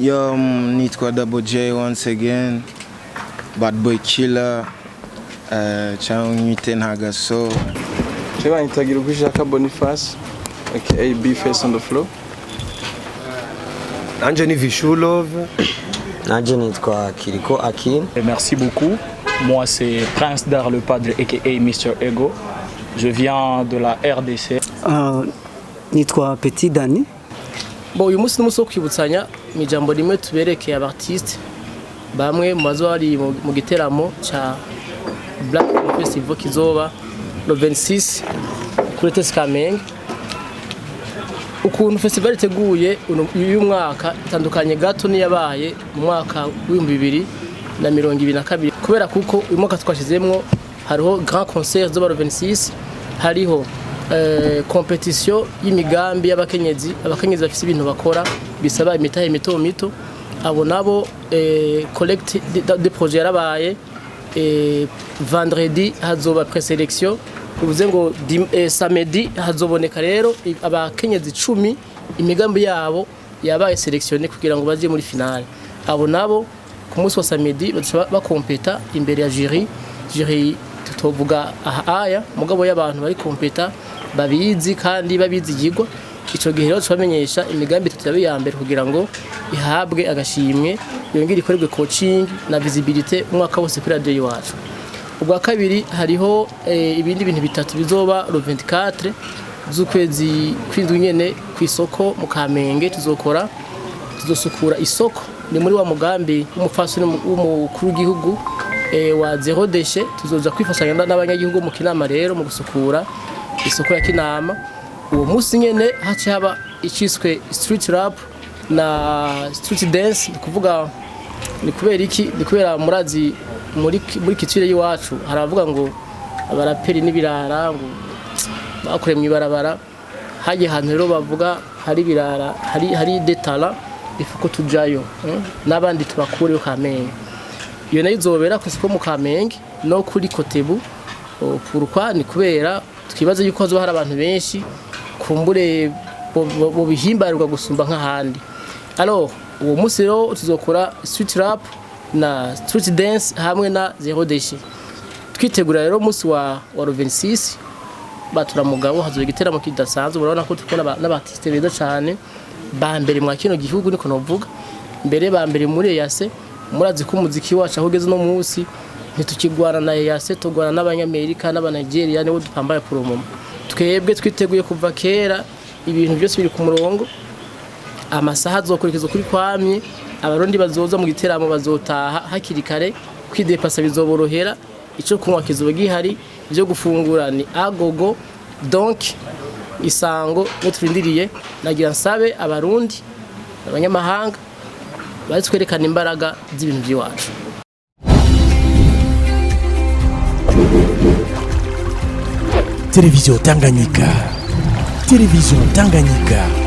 Yo, nitwa Double J once again, Bad Boy Killer, cyangwa nyite Ntagaso. Je banyitagira uko ishaka Boniface aka B Face on the floor. Nanje ni Vishu Love. Nanje nitwa Kiriko Akin. Merci beaucoup. Moi, c'est Prince Dar le Padre, aka Mr. Ego. Je viens de la RDC. Nitwa Petit Dani. Bo uyu munsi n'umunsi wo kwibutsanya mu ijambo rimwe, tuberekeye aba artiste bamwe mu bazoba bari mu giteramo ca Black Film Festival kizoba le 26 kuri ETS Kamenge. Ukuntu festival iteguye uyu mwaka itandukanye gato niyabaye mu mwaka w'2022, kubera kuko uyu mwaka twashizemwo hariho grand concert zoba le 26, hariho compétition y'imigambi y'abakenyezi, abakenyezi bafise ibintu bakora bisaba imitahe mito mito. Abo nabo collecte de projet yarabaye. Vendredi hazoba présélection, bivuze ngo samedi hazoboneka rero abakenyezi 10 imigambi yabo yabaye sélectionné kugira ngo baje muri finale. Abo nabo ku munsi wa samedi bazoca bakompeta imbere ya jury, jury tutovuga aha aya mugabo y'abantu bari compétents, babizi kandi babizigirwa. Ico gihe rero tubamenyesha imigambi itatu yabe ya mbere kugira ngo ihabwe agashimwe, yongere ikorerwe coaching na visibilité umwaka wose kuri radio iwacu. Ubwa kabiri, hariho ibindi bintu bitatu bizoba le 24 z'ukwezi kw'indwi nyene ku isoko mu Kamenge. Tuzokora, tuzosukura isoko. Ni muri wa mugambi w'umufasoni w'umukuru w'igihugu wa zéro déchet. Tuzoza kwifashanya n'abanyagihugu mu Kinama rero mu gusukura isoko ya Kinama. Uwo munsi nyene haci haba iciswe street rap na street dance. Ni kuvuga ni kubera iki? Ni kubera murazi muri culture y'iwacu haravuga ngo abaraperi n'ibirara, ngo bakoreye mu ibarabara. Hagiye ahantu rero bavuga hari ibirara, hari detara ifuko tujayo, n'abandi tubakureyo Kamenge. Iyo nayo izobera ku isoko mu Kamenge no kuri Kotebu. Pourquoi? Ni kubera twibaze yuko hazoba hari abantu benshi, kumbure bo bihimbarirwa gusumba nk'ahandi. Alors uwo munsi rero tuzokora street rap na street dance hamwe na zéro déchet. Twitegura rero umunsi wa 26 batura mugabo, hazoba igiteramo kidasanzwe. Urabona ko turi kubona n'aba artiste beza cyane ba mbere mwa kino gihugu, niko novuga mbere ba mbere muri EAC. Murazi ko umuziki wacu aho ugeze no munsi ntitukigwana na EAC, tugwana n'abanyamerika n'abanigeria, nibo dupambaye pour le moment. Twebwe twiteguye kuva kera, ibintu byose biri ku murongo, amasaha azokurikizwa kuri kwamye. Abarundi bazoza mu giteramo bazotaha hakiri kare, kwidepasa bizoborohera, ico kunywa kizoba gihari, ibyo gufungura ni agogo. Donc isango no turindiriye. Nagira nsabe abarundi, abanyamahanga bari twerekana imbaraga z'ibintu by'iwacu. Télévision Tanganyika. Télévision Tanganyika.